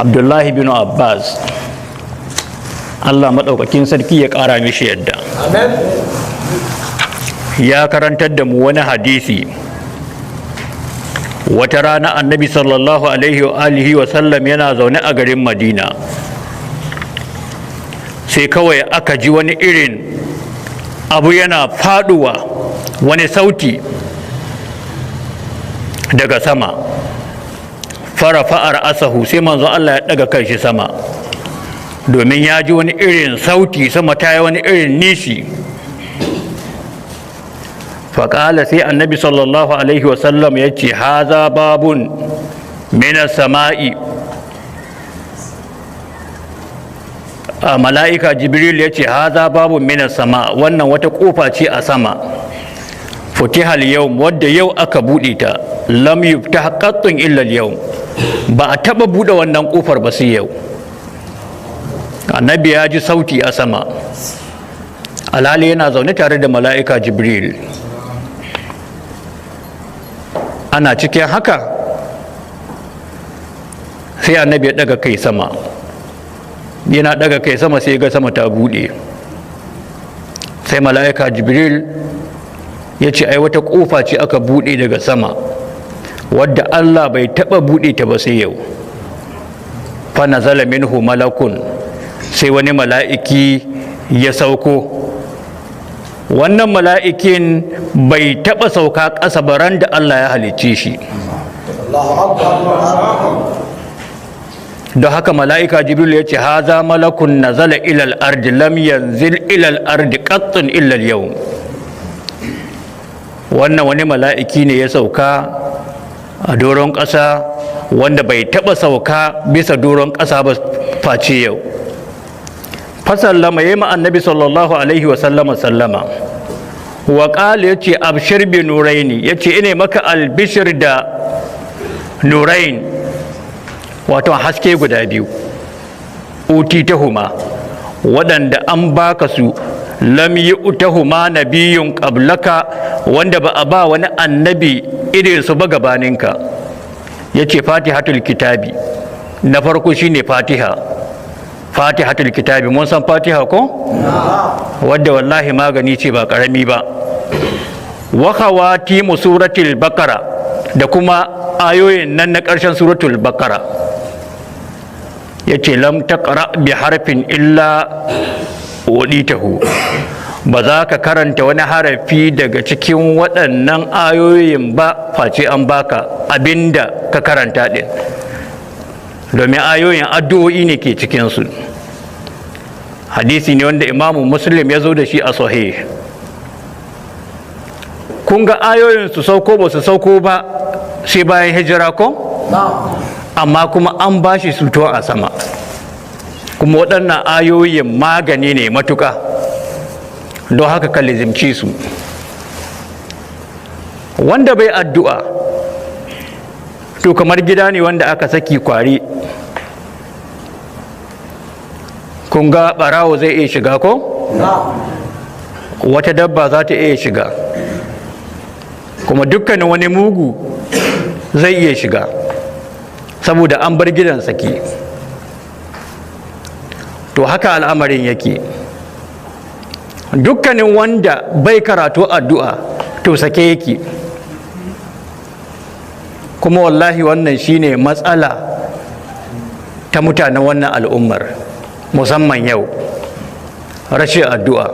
Abdullahi bin Abbas, Allah maɗaukakin sarki ya ƙara mishi yadda, ya karantar da mu wani hadisi. Wata rana Annabi sallallahu alaihi wa alihi wa sallam yana zaune a garin Madina, sai kawai aka ji wani irin abu yana faduwa, wani sauti daga sama. فرفع رأسه, sai manzo Allah ya daga kai shi sama, domin ya ji wani irin sauti, sama ta yi wani irin nishi. فقال, sai Annabi sallallahu alaihi wasallam ya ce, "هذا باب من السماء." A mala'ika Jibril ya ce, "هذا باب من السماء," wannan wata kofa ce a sama, "فتح اليوم," wadda yau aka buɗe ta, "لم يفتح قط إلا اليوم," ba a taɓa buɗe wannan kofar ba sai yau. Annabi ya ji sauti a sama, alhali yana zaune tare da mala'ika Jibril. Ana cikin haka, sai Annabi ya daga kai sama. Yana daga kai sama, sai ga sama ta buɗe. Sai mala'ika Jibril ya ce, "Ai wata ƙofa ce aka buɗe daga sama, wadda Allah bai taɓa buɗe ta ba sai yau." فنزل منه ملك, sai wani mala'iki ya sauko. Wannan mala'ikin bai taɓa sauka ƙasa ba ran da Allah ya halicce shi. Don haka mala'ika Jibril ya ce, "هذا ملك نزل إلى الأرض لم ينزل إلى الأرض قط إلا اليوم." Wannan wani mala'iki ne ya sauka a doron ƙasa, wanda bai taɓa sauka bisa doron ƙasa ba face yau. فسلم, ya ma Annabi sallallahu alaihi wasallama sallama. Wa ya ce, "أبشر بنورين," ya ce, "Ina maka albishir da نورين," wato haske guda biyu, "أوتيتهما," waɗanda an baka su, "لم يؤتهما نبي قبلك," wanda ba a ba wani annabi irin su ba gabaninka. Ya ce, فاتحة الكتاب, na farko shine Fatiha, فاتحة الكتاب. Mun san Fatiha ko? Wadda wallahi magani ce ba karami ba. وخواتيم سورة البقرة, da kuma ayoyin nan na ƙarshen Suratul Baqara. Ya ce, "لم تقرأ بحرف إلا أعطيته," ba za ka karanta wani harafi daga cikin waɗannan ayoyin ba face an baka abinda ka karanta ɗin, domin ayoyin addu'o'i ne ke cikinsu. Hadisi ne wanda Imamu Muslim ya zo da shi a Sahih. Kun ga ayoyin su sauko ba su sauko ba sai bayan hijira ko? Amma kuma an ba shi suto a sama. Kuma waɗannan ayoyin magani ne matuka, don haka ka lizimci su. Wanda bai addu'a, to kamar gida ne wanda aka saki kwari. Kun ga ɓarawo zai iya shiga ko? Wata dabba za ta iya shiga, kuma dukkanin wani mugu zai iya shiga, saboda an bar gidan saki. To haka al'amarin yake. Dukkanin wanda bai karatu addu'a, to sake yake. Kuma wallahi wannan shine matsala ta mutanen wannan al'ummar, musamman yau, rashin addu'a.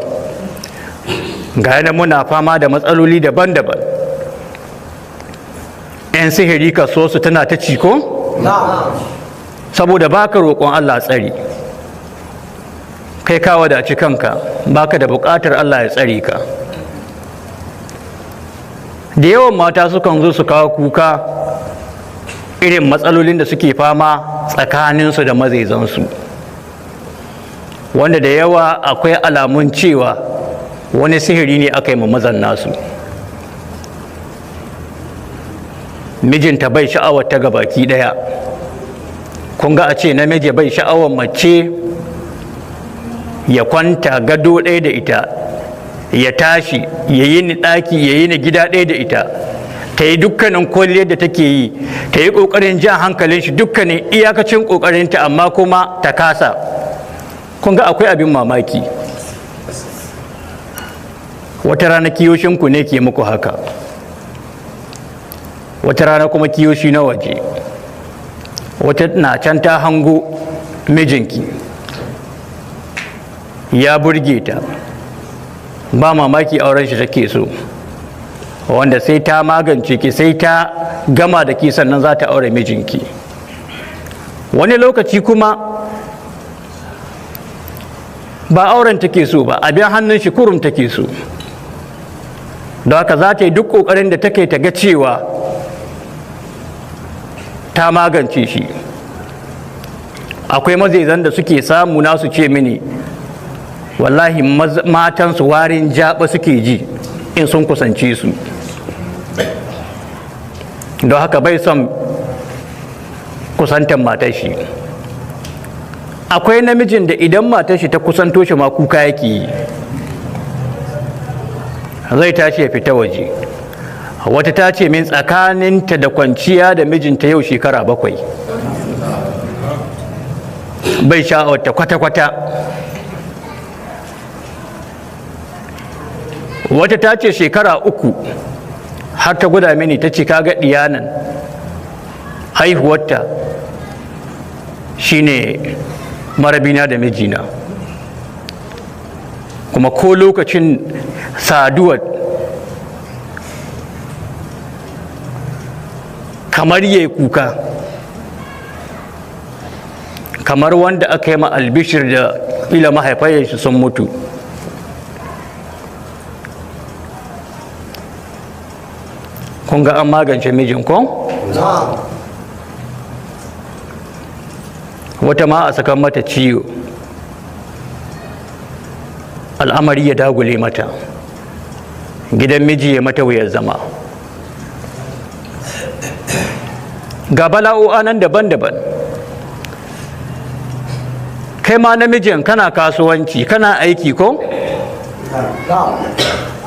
Ga yana muna fama da matsaloli daban-daban. 'Yan sihiri kaso su tana ta ciko saboda baka roƙon Allah tsari. Kai ka wadaci kanka, baka da buƙatar Allah ya tsare ka. Da yawan mata sukan zo su kawo kuka irin matsalolin da suke fama tsakaninsu da mazaizansu, wanda da yawa akwai alamun cewa wani sihiri ne aka yi ma mazan nasu. Mijinta bai sha'awar ta gabaki daya. Kun ga a ce namiji bai sha'awar mace, ya kwanta gado ɗaya da ita, ya tashi ya yi ni ɗaki, ya yi ni gida ɗaya da ita, Ta yi dukkanin kwalliyar da take yi, ta yi ƙoƙarin jan hankalin shi dukkanin iyakacin ƙoƙarinta, amma kuma ta kasa. Kun ga akwai abin mamaki. Wata rana kiyoshinku ne ke muku haka, wata rana kuma kiyoshi na waje. Wata na can ta hango mijinki ya burge ta, ba mamaki auren shi take so, wanda sai ta magance ki, sai ta gama da ki, sannan za ta aure mijinki. Wani lokaci kuma ba auren take so ba, abin hannun shi kurum take so. Don haka za ta yi duk ƙoƙarin da take ta ga cewa ta magance shi. Akwai mazaizan da suke samu na su ce mini, wallahi matansu warin jaba suke ji in sun kusance su, don haka bai son kusantar matar shi. Akwai namijin da idan matar shi ta kusanto shi ma kuka yake yi, zai tashi ya fita waje. Wata ta ce min tsakaninta da kwanciya da mijinta yau shekara 7, bai sha'awarta kwata-kwata. Wata ta ce shekara 3, har ta gwada mini, ta ce kaga diyanan haihuwarta shine marabina da mijina, kuma ko lokacin saduwar kamar yayi kuka, kamar wanda aka yi ma albishir da ila mahaifayar shi sun mutu. Kun ga an magance mijin ko? Wata ma a sakan mata ciwo, al'amari ya dagule mata, gidan miji ya mata wuyar zama. Ga bala'o'a nan daban-daban. Kai ma namijin kana kasuwanci, kana aiki ko?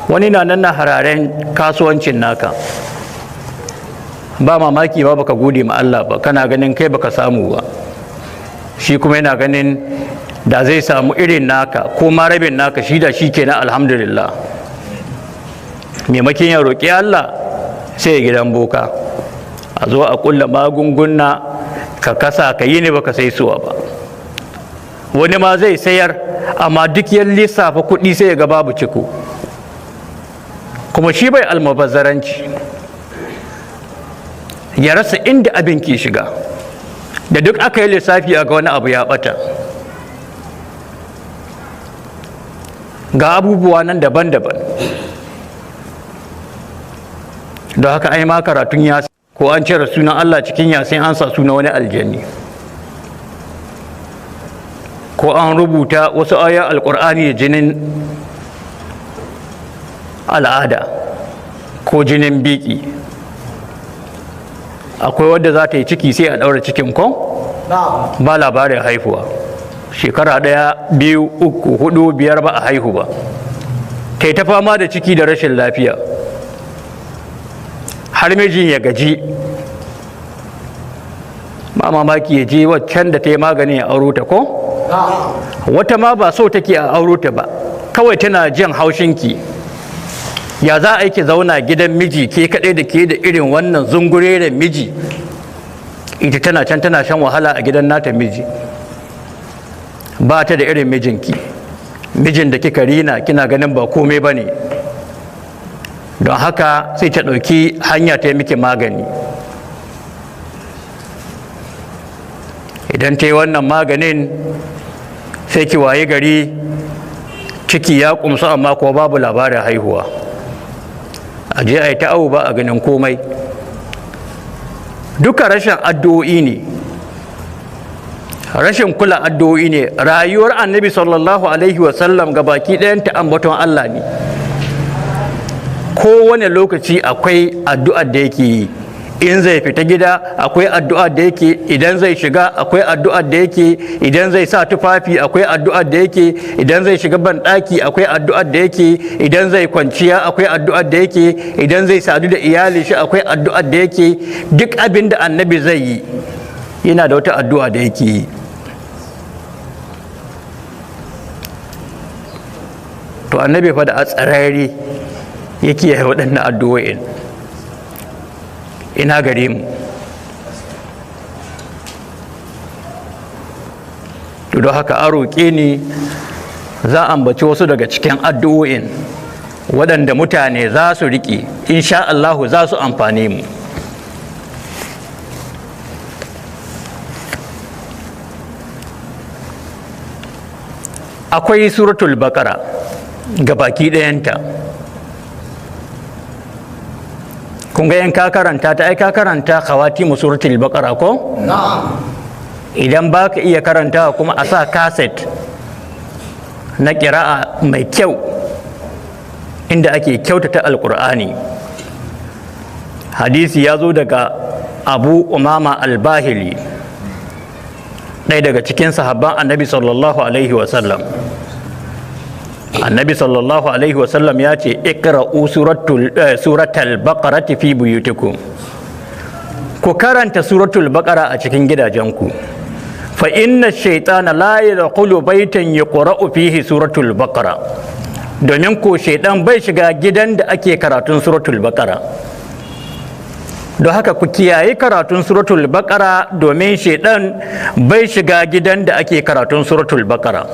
Wani na nan na hararen kasuwancin naka. Ba mamaki ba baka gode ma Allah ba, kana ganin kai baka samu ba, shi kuma yana ganin da zai samu irin naka ko ma rabin naka, shi da shi kenan, alhamdulillah. Maimakon ya roƙi Allah, sai ya gidan boka, a zo a ƙulla magunguna, ka kasa ka yi ne baka sai suwa ba. Wani ma zai sayar, amma duk ya lissafa kuɗi sai ya ga babu ciko, kuma shi bai almubazzaranci, ya rasa inda abin ke shiga. Da duk aka yi lissafi a ga wani abu ya bata. Ga abubuwa nan daban-daban. Don haka ai ma karatun ya ko an cire sunan Allah cikin Yasin, an sa suna wani aljanni, ko an rubuta wasu ayoyin Alkur'ani da jinin al'ada ko jinin biki. Akwai wadda za ta yi ciki, sai a ɗaura cikin ko ba labarin haihuwa, shekara 1, 2, 3, 4, 5 ba a haihu ba. Ta yi ta fama da ciki da rashin lafiya har mijin ya gaji. Ba mamaki ya je waccan da ta yi magani ya auro ta ko? Wata ma ba so take a auro ta ba, kawai tana jin haushinki. Ya za a yi ki zauna gidan miji ke kaɗai da ke da irin wannan zungureren miji? Ita tana can tana shan wahala a gidan nata miji, ba ta da irin mijinki, mijin da kika rina kina ganin ba komai ba ne. Don haka sai ta ɗauki hanya ta yi miki magani. Idan ta yi wannan maganin, sai ki waye gari ciki ya kumsu, amma kuma babu labarin haihuwa. A je a yi ta awu, ba a ganin komai. Duka rashin addu'o'i ne, rashin kula addu'o'i ne. Rayuwar Annabi sallallahu alaihi wasallam ga baki ɗayanta ambaton Allah ne. Kowane lokaci akwai addu'ar da yake yi. In zai fita gida akwai addu'a da yake, idan zai shiga akwai addu'a da yake, idan zai sa tufafi akwai addu'a da yake, idan zai shiga banɗaki akwai addu'a da yake, idan zai kwanciya akwai addu'a da yake, idan zai sadu da iyali shi akwai addu'a da yake. Duk abin da Annabi zai yi, yana da wata addu'a da yake yi. To Annabi fa da a tsarari yake yi waɗannan addu'o'in, ina gare mu? To don haka a roƙe ni za a ambaci wasu daga cikin addu'o'in waɗanda mutane za su riƙe, insha Allahu za su amfane mu. Akwai Suratul Bakara ga baki ɗayanta. Kun ga yan ka karanta ta, ai ka karanta khawatimu Suratul Baqara, ko? Idan ba ka iya karanta kuma, a sa kaset na ƙira'a mai kyau inda ake kyautata Alƙur'ani. Hadisi ya zo daga Abu Umama Albahili, ɗaya daga cikin sahabban Annabi sallallahu alaihi wasallam. Annabi sallallahu alaihi wasallam ya ce: "Iqra'u suratul Baqarati fi buyutikum." Ku karanta Suratul Baqara a cikin gidajenku. "Fa inna shaytana la yadkhulu baytan yuqra'u fihi Suratul Baqara." Domin ko shaidan bai shiga gidan da ake karatun Suratul Baqara. Don haka ku kiyaye karatun Suratul Baqara, domin shaidan bai shiga gidan da ake karatun Suratul Baqara.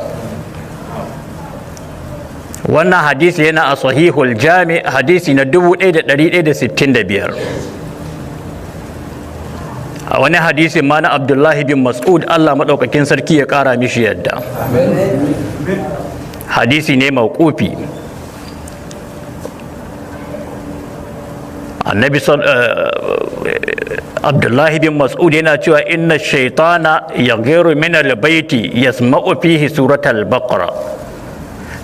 Wannan hadisi yana a Sahihul Jami, hadisi na 1165. A wani hadisi ma na Abdullahi bin Mas'ud, Allah maɗaukakin sarki ya ƙara mishi yadda, hadisi ne mauƙufi. Annabi, Abdullahi bin Mas'ud yana cewa: "Inna shaitana yaghiru min albayti yasma'u fihi Suratul Baqara."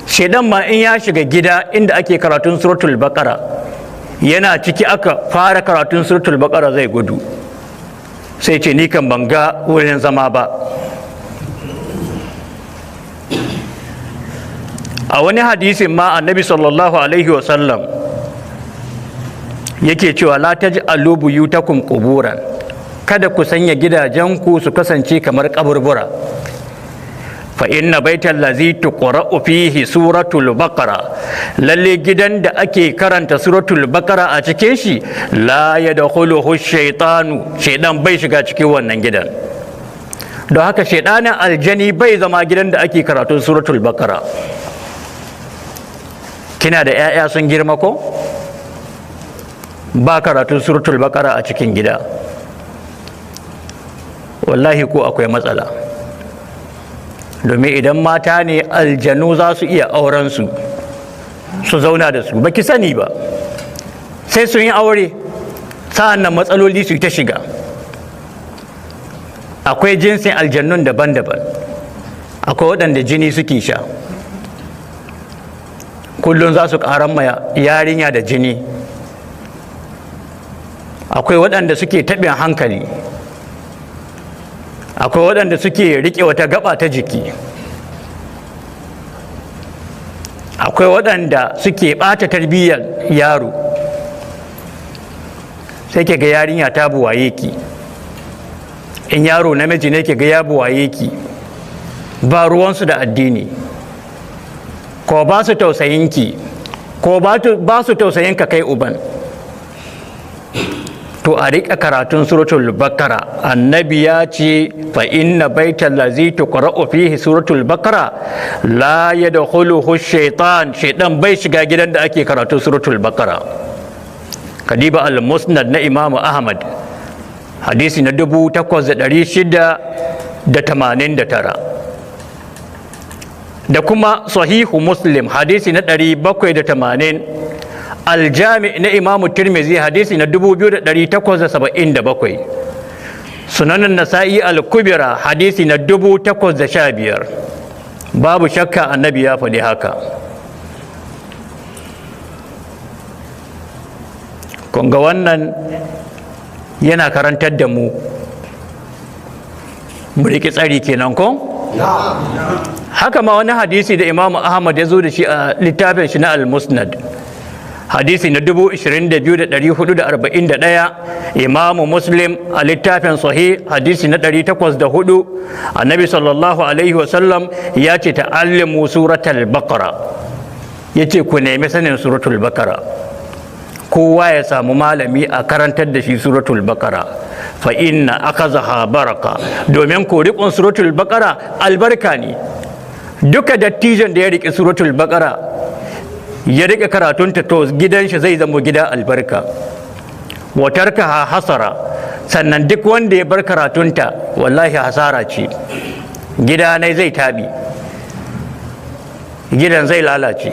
Shaidan ma in ya shiga gida inda ake karatun Suratul Baqara, yana ciki aka fara karatun Suratul Baqara, zai gudu, sai ce: "Ni kan ban ga wurin zama ba." A wani hadisin ma Annabi sallallahu alaihi wasallam yake cewa: "La taj'alu buyutakum quburan." Kada ku sanya gidajenku su kasance kamar kaburbura. "Fa inna baital ladzi tuqra'u fihi Suratul Baqara." Lalle gidan da ake karanta Suratul Baqara a cikin shi, "la yadkhuluhu shaytanu." Shaydan bai shiga cikin wannan gidan. Don haka shaydanin aljani bai zama gidan da ake karatun Suratul Baqara. Kina da 'ya'ya sun girma, ko ba karatun Suratul Baqara a cikin gida, wallahi ko akwai matsala. Domin idan mata ne, aljanu za su iya auren su, su zauna da su, baki sani ba. Sai sun yi aure, sa'an nan matsaloli su ta shiga. Akwai jinsin aljannun daban-daban. Akwai waɗanda jini suke sha, kullum za su ƙaran ma yarinya da jini. Akwai waɗanda suke taɓin hankali. Akwai waɗanda suke riƙe wata gaba ta jiki. Akwai waɗanda suke ɓata tarbiyyar yaro, sai ke ga yarinya ta buwaye ki. In yaro namiji ne, ke ga ya buwaye ki. Ba ruwansu da addini, ko ba su tausayinki, ko ba su tausayinka kai uban. To a riƙa karatun Suratul Bakara. Annabi ya ce: "Fa inna baital ladzi tuqra'u fihi Suratul Bakara la yadkhuluhu shaytan." Shaytan bai shiga gidan da ake karatun Suratul Bakara. Kadiba Al Musnad na Imam Ahmad, hadisi na 8689, da kuma Sahihu Muslim, hadisi na 780, Aljami na Imamu Tirmizi, hadisi na 2877, Sunanin Nasa'i Al-Kubira, hadisi na 8015. Babu shakka Annabi ya faɗi haka. Kunga wannan Yana karantar da mu mu riƙi tsari kenan, ko? Haka ma wani hadisi da Imamu Ahmad ya zo da shi a littafin shi na Al-Musnad, hadisi na 22441, Imamu Muslim a littafin Sahih, hadisi na 804, Annabi sallallahu alaihi wasallam ya ce: "Ta'allimu suratul Baqara." Ya ce ku nemi sanin Suratul Baqara, kowa ya samu malami a karantar da shi Suratul Baqara. "Fa inna akazaha baraka", domin ko riƙon Suratul Baqara albarka ne. Duka dattijon da ya riƙe Suratul Baqara, ya riƙe karatunta, to gidan shi zai zama gida albarka. "Wa tarkaha hasara", sannan duk wanda ya bar karatunta, wallahi hasara ce, gida ne zai taɓi, gidan zai lalace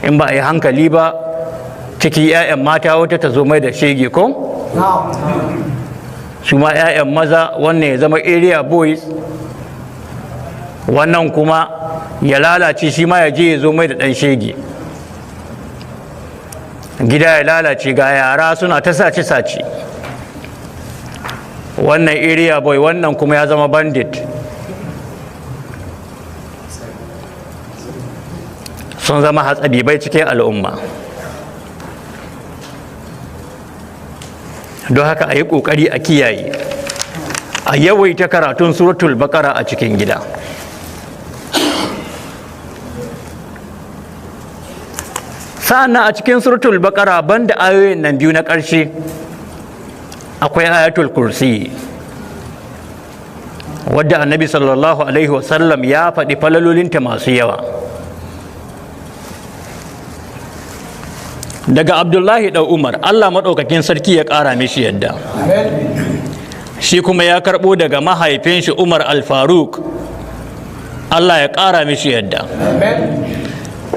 in ba a yi hankali ba. Ciki 'ya'yan mata, wata ta zo mai da shege, ko su ma 'ya'yan maza, wannan ya zama area boys, wannan kuma ya lalace, shi ma ya je ya zo mai da ɗan shege, gida ya lalace. Ga yara suna ta sace-sace, wannan area boy, wannan kuma ya zama bandit, sun zama hatsabibai cikin al'umma. Don haka a yi ƙoƙari a kiyaye, a yawaita karatun Suratul Bakara a cikin gida. Sa'annan a cikin Suratul Bakara, banda ayoyin nan biyu na ƙarshe, akwai Ayatul Kursi, wadda Annabi sallallahu alaihi wasallam ya faɗi falalolinta masu yawa. Daga Abdullahi ɗan Umar, Allah maɗaukakin sarki ya ƙara mishi yadda, shi kuma ya karɓo daga mahaifin shi Umar Al-Faruk, Allah ya ƙara mishi yadda,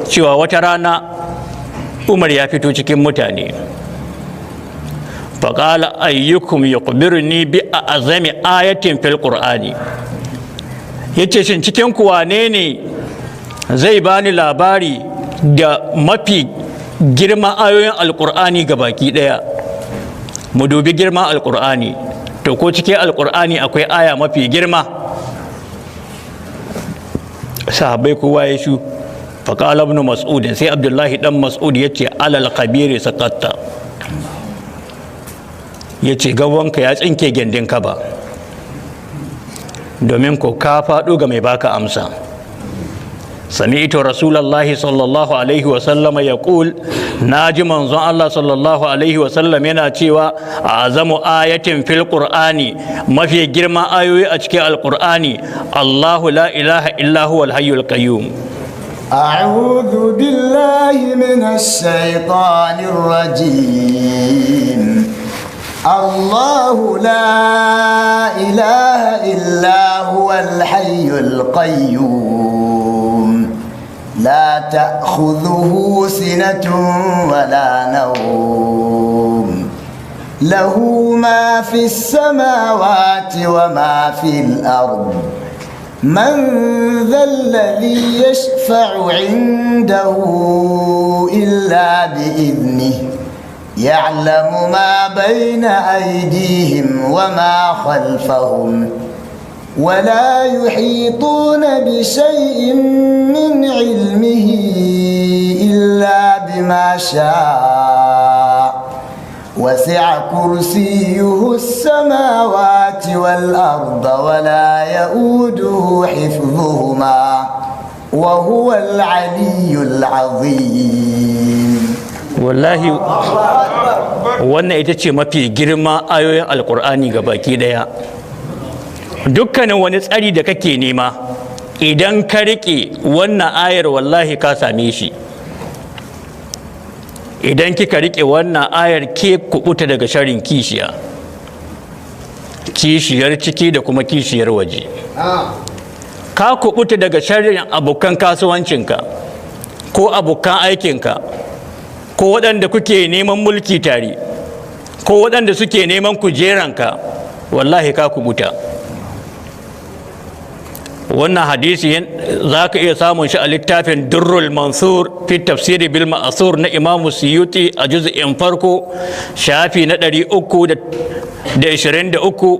cewa wata rana Umar ya fito cikin mutane. Faƙala: "Ayyukum yukhbiruni bi a'zami ayatin fil Qur'ani?" Yace: "Shin cikin ku wane ne zai bani labari da mafi girman ayoyin Alƙur'ani ga baki ɗaya?" Mu dubi girman Alƙur'ani. To, ko cikin Alƙur'ani akwai aya mafi girma? Sahabbai kowa ya shu. Faƙala ibn Mas'ud, sai Abdullahi dan Mas'ud ya ce: "Alal khabiri saqatta." Ya ce gawanka ya tsinke gindin ka ba, domin ko ka faɗo ga mai baka amsa. "Sami'tu Rasulullahi sallallahu alaihi wasallam yaqul", naji manzon Allah sallallahu alaihi wasallam yana cewa: "Azamu ayatin fil Qur'ani", mafi girman ayoyi a cikin Alqur'ani: "Allahu la ilaha illa huwal hayyul qayyum." أعوذ بالله من الشيطان الرجيم. الله لا إله إلا هو الحي القيوم، لا تأخذه سنة ولا نوم، له ما في السماوات وما في الأرض، من ذا الذي يشفع عنده إلا بإذنه، يعلم ما بين أيديهم وما خلفهم، ولا يحيطون بشيء من علمه إلا بما شاء، وسع كرسيه السماوات والأرض، ولا يؤوده حفظهما، وهو العلي العظيم. Wallahi wannan ita ce mafi girma ayoyin Alkur'ani ga baki daya. Dukkanin wani tsari da kake nema, idan ka riƙe wannan ayar, wallahi ka same shi. Idan kika riƙe wannan ayar, ke kubuta daga sharrin kishiya, kishiyar ciki da kuma kishiyar waje. Ka kubuta daga sharrin abokan kasuwancinka ko abokan aikinka ko waɗanda kuke neman mulki tare ko waɗanda suke neman kujeranka. Wallahi ka kubuta. Wannan hadisi za ka iya samun shi a littafin Durrul Mansur fi tafsiri bil Ma'asur na Imamu Suyuti, a juz'in farko, shafi na 323.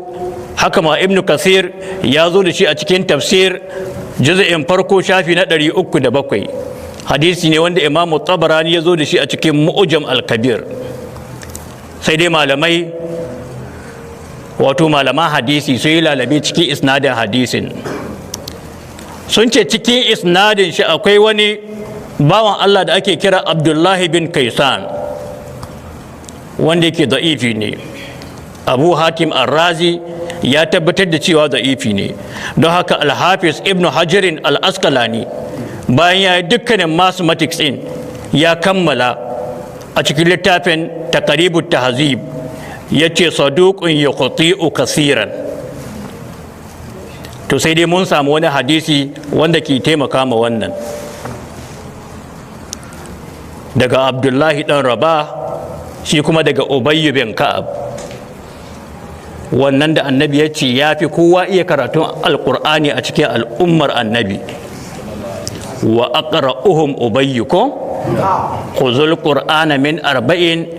Haka ma Ibnu Kasir ya zo da shi a cikin tafsir, juz'in farko, shafi na 307. Hadisi ne wanda Imamu Tabarani ya zo da shi a cikin Mu'jam al-Kabir. Sai dai malamai, wato malaman hadisi, sun yi lalabe cikin isnadin hadisin, sun ce cikin isnadin shi akwai wani bawan Allah da ake kira Abdullahi bin Kaisan, wanda yake da'ifi ne. Abu Hatim Arrazi ya tabbatar da cewa da'ifi ne. Don haka Alhafiz Ibn Hajarin Al-Askalani, bayan ya yi dukkanin mathematics in ya kammala, a cikin littafin Taqribut Tahzib ya ce saduqun yukhti'u kasiran. To, sai dai mun samu wani hadisi wanda ke taimaka ma wannan, daga Abdullahi dan Raba, shi kuma daga Ubayyu bin Ka'ab, wannan da Annabi ya ce ya fi kowa iya karatun Alkur'ani a cikin al'ummar Annabi. Wa aqra'uhum Ubayyu, ko khuzul Qur'ana min arba'in,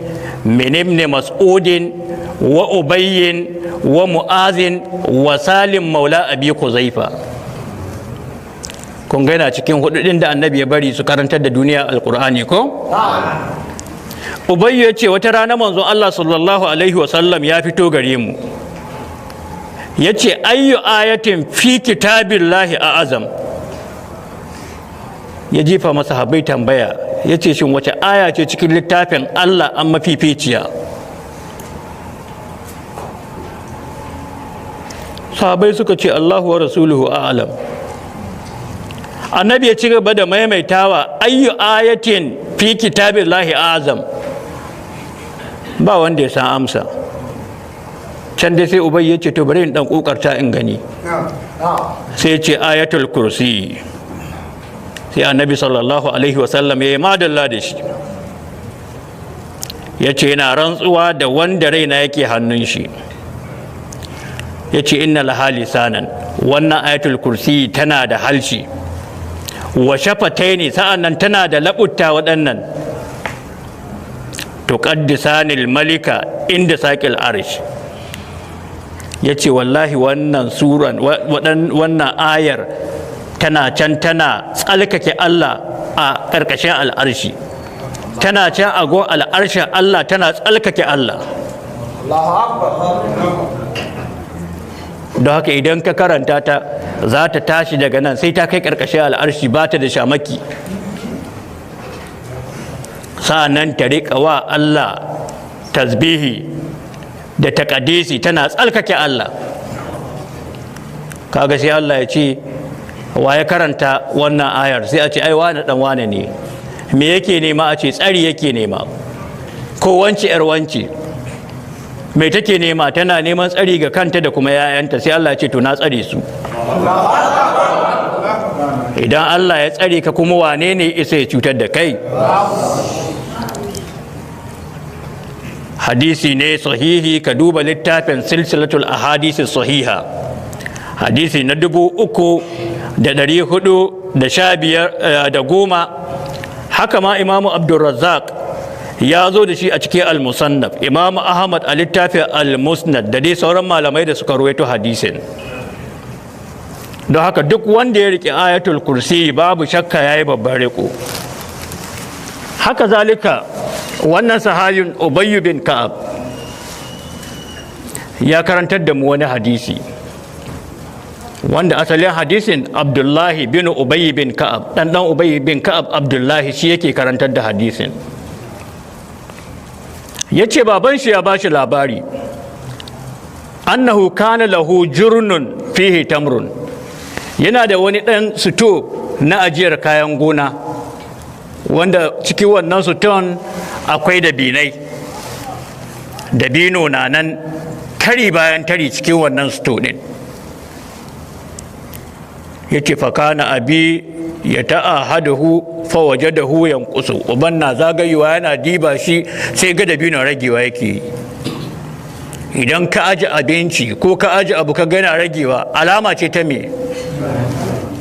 min Ibn Mas'udin wa Ubayyin wa Mu'azin wa Salim maula Abi Huzaifa. Kun ga yana cikin hudu din da Annabi ya bari su karantar da duniya Alkur'ani, ko? Ubayyu ya ce wata rana manzon Allah sallallahu alaihi wasallam ya fito gare mu, ya ce: "Ayyu ayatin fi kitabillahi a'azam?" Ya jefa masa habai tambaya, ya ce: "Shin wace aya ce cikin littafin Allah an mafificiya?" Sahabai suka ce: "Allahu wa rasuluhu a'lam." Annabi ya ci gaba da maimaitawa: "Ayyu ayatin fi kitabillahi a'azam?" Ba wanda ya san amsa. Can dai sai Ubai ya ce: "To, bari in dan kokarta in gani." Sai ce: "Ayatul Kursi." Sai Annabi sallallahu alaihi wasallam ya yi madalla da shi, ya ce: "Yana rantsuwa da wanda raina yake hannun shi," ya ce, "inna laha lisanan." Wannan Ayatul Kursi tana da halshi, wa shafataini, sa'an nan tana da laɓutta waɗannan, tuqaddisanil malika inda saƙil arsh. Ya ce wallahi wannan suran, wannan ayar tana can tana tsalkake Allah a ƙarƙashin al'arshi, tana can a gon al'arshin Allah tana tsalkake Allah. Don haka idan ka karanta ta, za ta tashi daga nan sai ta kai ƙarƙashin al'arshi, ba ta da shamaki. Sa'annan ta riƙa wa Allah tasbihi da taƙadisi, tana tsalkake Allah. Kaga sai Allah ya ce: "Wa ya karanta wannan ayar?" Sai a ce: "Ai wane dan wane ne." "Me yake nema?" A ce: "Tsari yake nema." Ko wance yar wance, me take nema? "Tana neman tsari ga kanta da kuma 'ya'yanta." Sai Allah ya ce: "To, na tsare su." Idan Allah ya tsare ka kuma, wane ne isa ya cutar da kai? Hadisi ne sahihi. Ka duba littafin Silsilatul Ahadisi Sahiha, hadisi na 3415 da goma. Haka ma Imamu Abdulrazzaq ya zo da shi a cikin Al-Musannaf, Imamu Ahmad a littafin Al-Musnad, da dai sauran malamai da suka ruwaito hadisin. Don haka duk wanda ya riƙe Ayatul Kursi, babu shakka ya yi babban riko. Haka zalika wannan sahabin Ubayyu bin Ka'ab ya karantar da mu wani hadisi, wanda asalin hadisin Abdullahi bin Ubayy bin Ka'ab, dan dan Ubayy bin Ka'ab Abdullahi, shi yake karantar da hadisin. Yace baban shi ya bashi labari annahu kana lahu jurnun fihi tamrun, yana da wani ɗan suto na ajiyar kayan gona, wanda cikin wannan suton akwai dabinai, dabino na nan tari bayan tari cikin wannan suto ɗin. Yace fakana abi ya ta'ahaduhu fa wajadahu yanqusu. Uban na zagayewa yana diba shi, sai ga dabino ragewa yake. Idan ka aji abinci ko ka aji abu ka gana ragewa, alama ce ta me?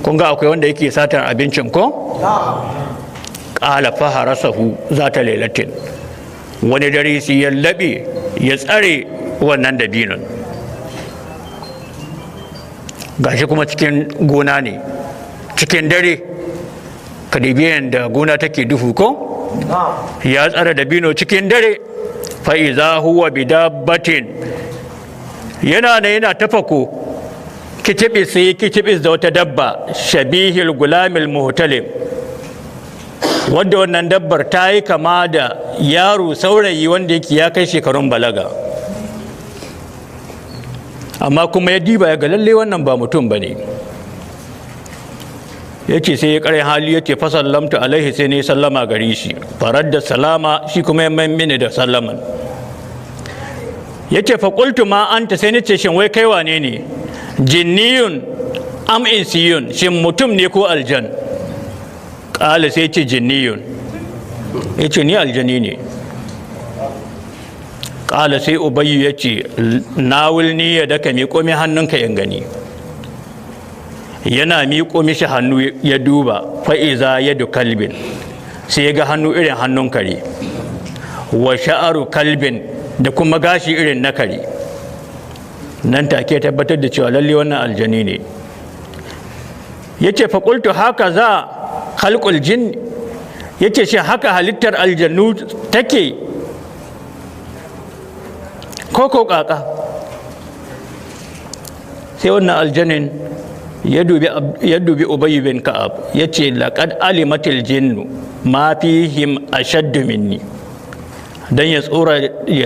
Kun ga akwai wanda yake satar abincin ko? Ƙala faharasahu zata lailatin, wani dare sai ya laɓe ya tsare wannan dabinon. Gashi kuma cikin gona ne, cikin dare, ka dibi yadda gona take duhu ko? Ya tsare dabino cikin dare. Fa'iza huwa bidabbatin, yana ne yana tafako, kicibis sai kicibis da wata dabba shabihil gulamil muhtalim, wadda wannan dabbar ta yi kama da yaro saurayi wanda yake ya kai shekarun balaga, amma kuma ya diba ya ga lalle wannan ba mutum ba ne. Ya ce sai ya kare hali, ya ce fasallamtu alaihi, sai ne sallama gare shi. Farar da salama, shi kuma ya mini da sallaman. Ya ce faƙultu ma anta, sai ni ce, shin wai kai wane ne? Jinniyun am insiyun, shin mutum ne ko aljan? Ƙala, sai ce jinniyun, ya ce ni aljani ne. Ƙala, sai Ubayyu ya ce nawilni ya daka, miƙo min hannunka in gani. Yana miƙo mishi hannu, ya duba, fa'iza yadu kalbin, sai ya ga hannu irin hannun kare, wa sha'aru kalbin, da kuma gashi irin na kare. Nan take tabbatar da cewa lalle wannan aljani ne. Ya ce faƙultu haka za khalqul jin, ya ce shi haka halittar aljannu take ko ko kaka? Sai wannan aljanin ya dubi Ubayy bin Ka'ab, ya ce laqad alimatil jinnu ma fihim ashaddu minni. Dan ya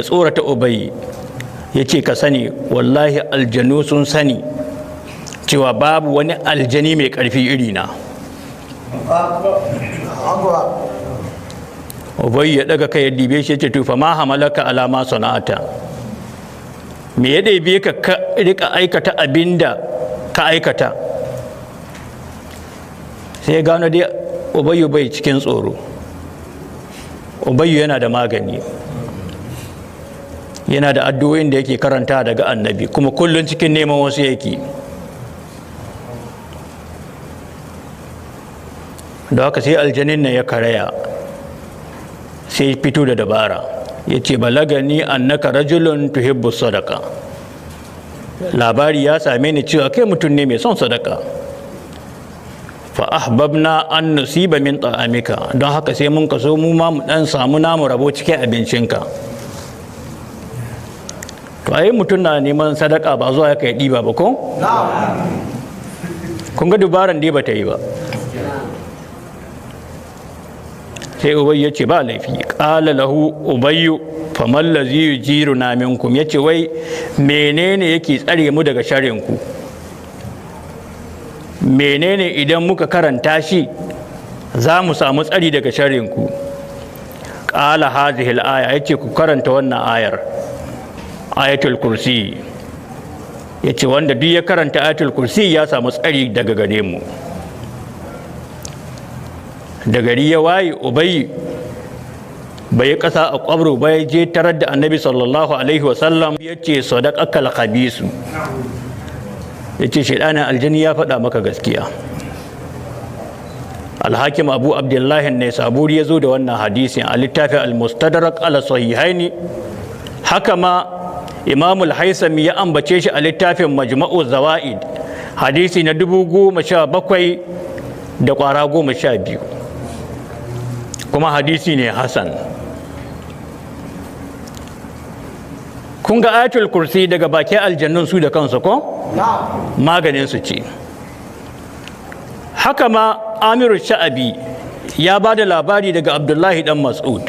tsorata Ubayy, ya ce ka sani, wallahi aljanu sun sani cewa babu wani aljani mai ƙarfi irina. Ubayy ya daga kai ya dibe shi, ya ce to fa ma hamalaka ala ma sana'ata, me ya ɗebe ka ka rika aikata abinda ka aikata? Sai gano dai Ubayyu bai cikin tsoro, Ubayyu yana da magani, yana da addu'o'in da yake karanta daga Annabi, kuma kullum cikin neman wasu yake. Da haka sai aljanin nan ya karaya, sai fito da dabara, ya ce balagani annaka rajulun tuhibbu sadaka, labari ya same ni cewa kai mutum ne mai son sadaka. Fa ahbabna an nusiba min ta'amika, don haka sai mun kaso mu ma mu dan samu namu rabo cikin abincinka. To ai mutum na neman sadaka ba zuwa ya kai ɗiba ba ko? Kun ga dubaran dai ba ta yi ba. Sai Ubayyu ya ce ba laifi. Qala lahu Ubayyu faman lazi yujiruna minkum, yace wai menene yake tsare mu daga sharrin ku? Menene idan muka karanta shi za mu samu tsari daga sharrin ku? Qala hadhihi al-aya, yace ku karanta wannan ayar, Ayatul Kursi. Yace wanda duk ya karanta Ayatul Kursi ya samu tsari daga gare mu. Da gari ya waye, Ubayi bai yi ƙasa a ƙwabro ba, ya je tarar da Annabi sallallahu alaihi wasallam, ya ce sadaqakal khabisu, ya ce shaidanin aljani ya faɗa maka gaskiya. Alhakim Abu Abdullahi ne Saburi ya zo da wannan hadisin a littafin Al-Mustadrak ala Sahihaini. Haka ma Imamul Haisami ya ambace shi a littafin Majma'u Zawa'id, hadisi na 17,012, kuma hadisi ne hasan. Kun ga Ayatul Kursi daga bakin aljannun su da kansu ko maganin su ce. Haka ma Amiru Sha'abi ya ba da labari daga Abdullahi dan Mas'ud,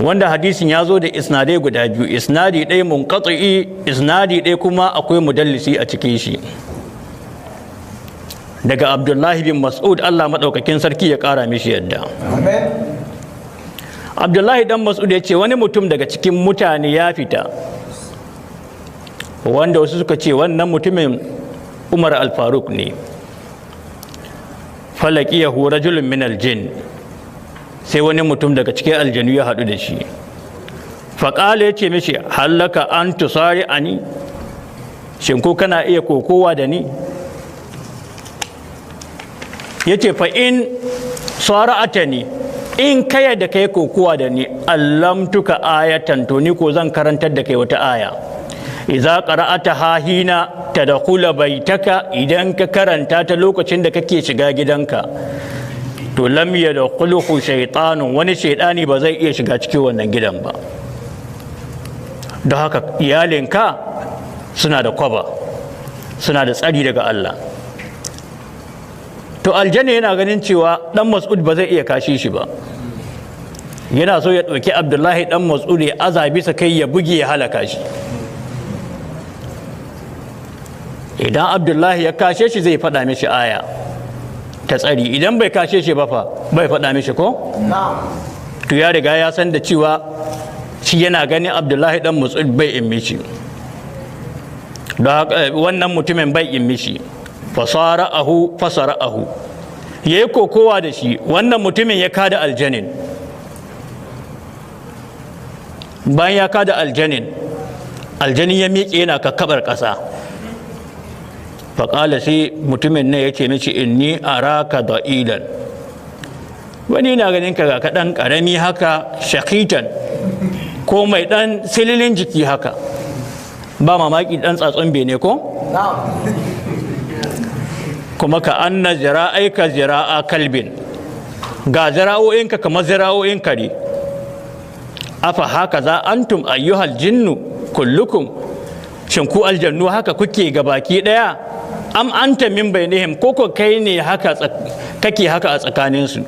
wanda hadisin ya zo da isnadai guda biyu, isnadi ɗaya munqati, isnadi ɗaya kuma akwai mudallisi a cikin shi, daga Abdullahi bin Mas'ud, Allah maɗaukakin sarki ya ƙara mishi yadda. Abdullahi dan Mas'ud ya ce wani mutum daga cikin mutane ya fita, wanda wasu suka ce wannan mutumin Umar Al-Faruk ne. Falaqiyahu rajulun min aljin, sai wani mutum daga cikin aljanu ya haɗu da shi. Faƙala, ya ce mishi hallaka an tusari ani, shin ko kana iya kokowa da ni? Yace, "Fa in sara'atani, in kaya da kai kokuwa da ni, allamtuka ayatan, to ni ko zan karantar da kai wata aya. Idza qara'ataha hina tadkhula baitaka, idan ka karanta ta lokacin da kake shiga gidanka, to lam yadkhuluhu shaytanun, wani shaytani ba zai iya shiga cikin wannan gidan ba." Don haka iyalinka suna da kwaba, suna da tsari daga Allah. To aljanna yana ganin cewa Dan Mas'ud ba zai iya kashe shi ba. Yana so ya ɗauki Abdullahi Dan Mas'ud ya aza bisa kai, ya buge, ya halaka shi. Idan Abdullahi ya kashe shi, zai faɗa mishi aya ta tsari. Idan bai kashe shi ba fa, bai faɗa mishi ko? To ya riga ya san da cewa shi yana ganin Abdullahi Dan Mas'ud bai in mishi. Don haka wannan mutumin bai in mishi. Fasara'ahu, fasara'ahu, ya yi kokowa da shi. Wannan mutumin ya kada aljanin. Bayan ya kada aljanin, aljanin ya miƙe yana kakkabar ƙasa. Faƙala, sai mutumin ne ya ce mishi, "Inni araka da'ilan, wani na ganin ka ga kaɗan ƙarami haka, shakitan, ko mai ɗan sililin jiki haka, ba mamaki ɗan tsatson bene ko kuma ka anna zira'aika zira'a kalbin, ga zira'o'inka kamar zira'o'in kare. Afa haka za antum ayyuhal jinnu kullukum? Shin ku aljannu haka kuke ga baki daya? Am anta min bainihim, ko ko kai ne haka kake haka a tsakaninsu?"